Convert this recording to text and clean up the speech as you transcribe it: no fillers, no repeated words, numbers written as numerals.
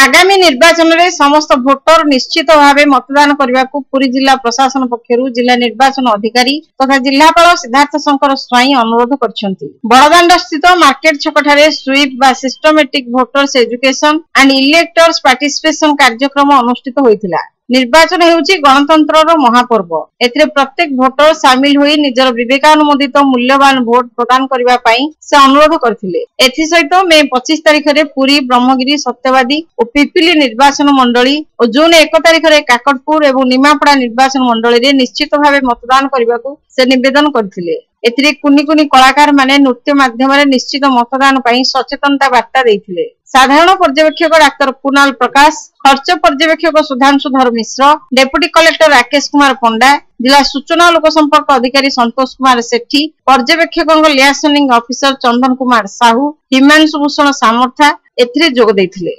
ଆଗାମୀ ନିର୍ବାଚନରେ ସମସ୍ତ ଭୋଟର ନିଶ୍ଚିତ ଭାବେ ମତଦାନ କରିବାକୁ ପୁରୀ ଜିଲ୍ଲା ପ୍ରଶାସନ ପକ୍ଷରୁ ଜିଲ୍ଲା ନିର୍ବାଚନ ଅଧିକାରୀ ତଥା ଜିଲ୍ଲାପାଳ ସିଦ୍ଧାର୍ଥ ଶଙ୍କର ସ୍ୱାଇଁ ଅନୁରୋଧ କରିଛନ୍ତି। ବଡ଼ଦାଣ୍ଡ ସ୍ଥିତ ମାର୍କେଟ ଛକଠାରେ ସୁଇପ୍ ବା systematic voters education and electors participation କାର୍ଯ୍ୟକ୍ରମ ଅନୁଷ୍ଠିତ ହୋଇଥିଲା। ନିର୍ବାଚନ ହେଉଛି ଗଣତନ୍ତ୍ରର ମହାପର୍ବ। ଏଥିରେ ପ୍ରତ୍ୟେକ ଭୋଟର ସାମିଲ ହୋଇ ନିଜର ବିବେକାନୁମୋଦିତ ମୂଲ୍ୟବାନ ଭୋଟ ପ୍ରଦାନ କରିବା ପାଇଁ ସେ ଅନୁରୋଧ କରିଥିଲେ। ଏଥିସହିତ ମେ 25 ତାରିଖରେ ପୁରୀ, ବ୍ରହ୍ମଗିରି, ସତ୍ୟବାଦୀ ଓ ପିପିଲି ନିର୍ବାଚନ ମଣ୍ଡଳୀ ଓ ଜୁନ 1 ତାରିଖରେ କାକଟପୁର ଏବଂ ନିମାପଡ଼ା ନିର୍ବାଚନ ମଣ୍ଡଳୀରେ ନିଶ୍ଚିତ ଭାବେ ମତଦାନ କରିବାକୁ ସେ ନିବେଦନ କରିଥିଲେ। ଏଥିରେ କୁନି କୁନି କଳାକାରମାନେ ନୃତ୍ୟ ମାଧ୍ୟମରେ ନିଶ୍ଚିତ ମତଦାନ ପାଇଁ ସଚେତନତା ବାର୍ତ୍ତା ଦେଇଥିଲେ। ସାଧାରଣ ପର୍ଯ୍ୟବେକ୍ଷକ ଡାକ୍ତର କୁନାଲ ପ୍ରକାଶ, ଖର୍ଚ୍ଚ ପର୍ଯ୍ୟବେକ୍ଷକ ସୁଧାଂଶୁ ଧର ମିଶ୍ର, ଡେପୁଟି କଲେକ୍ଟର ରାକେଶ କୁମାର ପଣ୍ଡା, ଜିଲ୍ଲା ସୂଚନା ଓ ଲୋକସମ୍ପର୍କ ଅଧିକାରୀ ସନ୍ତୋଷ କୁମାର ସେଠୀ, ପର୍ଯ୍ୟବେକ୍ଷକଙ୍କ ଲିଆସନିଂ ଅଫିସର ଚନ୍ଦନ କୁମାର ସାହୁ, ହିମାଂଶୁ ଭୂଷଣ ସାମର୍ଥା ଏଥିରେ ଯୋଗ ଦେଇଥିଲେ।